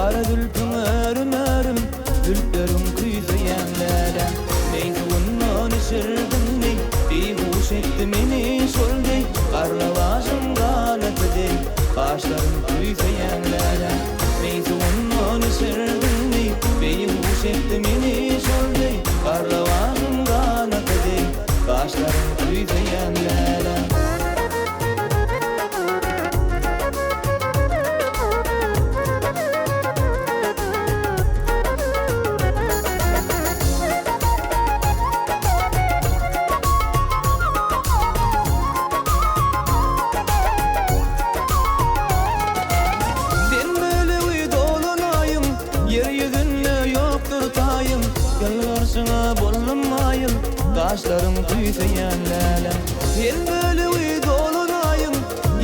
Gara zülpüň örüm-örüm, Zülpleriň küýseýän läle. Meý suwundan içirdiň meý, Beýhuş etdi meni şol deý, Garlawajyň ganaty deý, Gaşlaryň küýseýän läle. Meý suwundan içirdiň meý, Beýhuş etdi meni şol deý, Garlawajyň ganaty deý, Gaşlaryň küýseýän läle. Sen bölegi dolan aýyň, Ýer ýüzünde ýokdur taýyň, Ýylgyrşyňa boldum maýyl, Gaşlaryň küýseýän läle. Sen bölegi dolan aýyň,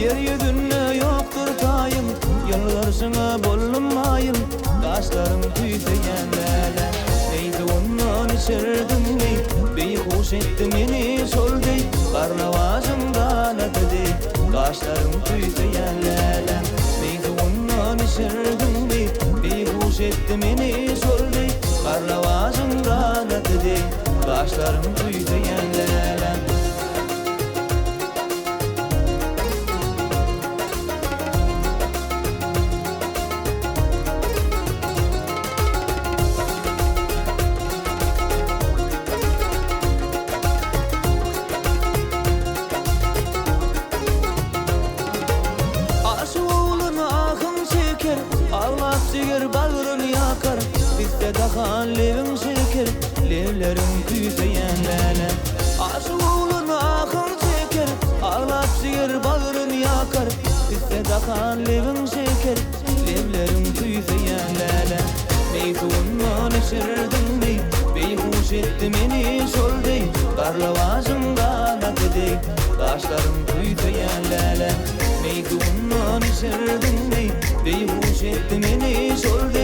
Ýer ýüzünde ýokdur taýyň, Ýylgyrşyňa boldum maýyl, Gaşlaryň küýseýän läle. Meý suwundan içirdiň meý, Beýhuş etdi meni şol deý, Garlawajyň ganaty deý, Gaşlaryň küýseýän läle. Meý suwundan içirdiň meý, Beýhuş etdi meni şol deý, Garlawajyň ganaty deý, Gaşlaryň küýseýän läle. Aşyk oglan ahyn çeker, Aglap jiger bagryn ýakar, Pisse dahan lebiň şeker, Lebleriň küýseýän läle. Aşyk oglan ahyn çeker, Aglap jiger bagryn ýakar, Pisse dahan lebiň şeker, Lebleriň küýseýän läle. Meý suwundan içirdiň meý, Beýhuş etdi meni şol deý, Garlawajyň ganaty deý, Gaşlaryň küýseýän läle. Meý suwundan içirdiň meý, Beýhuş etdi meni şol deý.